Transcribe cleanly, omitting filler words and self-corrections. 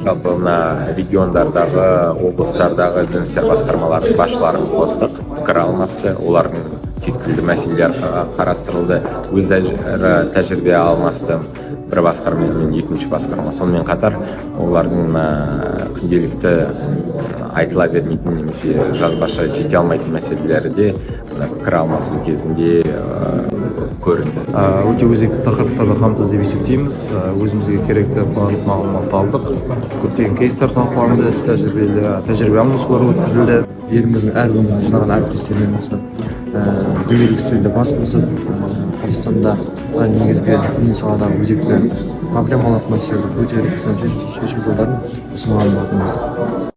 Жалпы мына региондардағы, облыстардағы Дін істер басқармаларының басшыларын қостық, пікір алмасты, олардың түйткілді мәселелер қарастырылды, өзара тәжірибе алмасты бір басқарма мен екінші басқарма. Сонымен қатар олардың мына күнделікті айтыла бермейтін немесе жазбаша жете алмайтын мәселелері де мына пікір алмасу кезінде көрінді. Өте өзекті тақырыптарды қамтыды деп есептейміз. Өзімізге керекті барлық мағлұматты алдық, көптеген кейстер талқыланды, іс тәжірибелі тәжірибе алмасулар өткізілді. Еліміздің әр өңірінен жиналған әріптестермен осы дөңгелек үстелде бас қосып, Қазақстанда негізгі діни саладағы өзекті проблемалық мәселелерді көтеріп, соның шешім жолдарын ұсынған болатынбыз.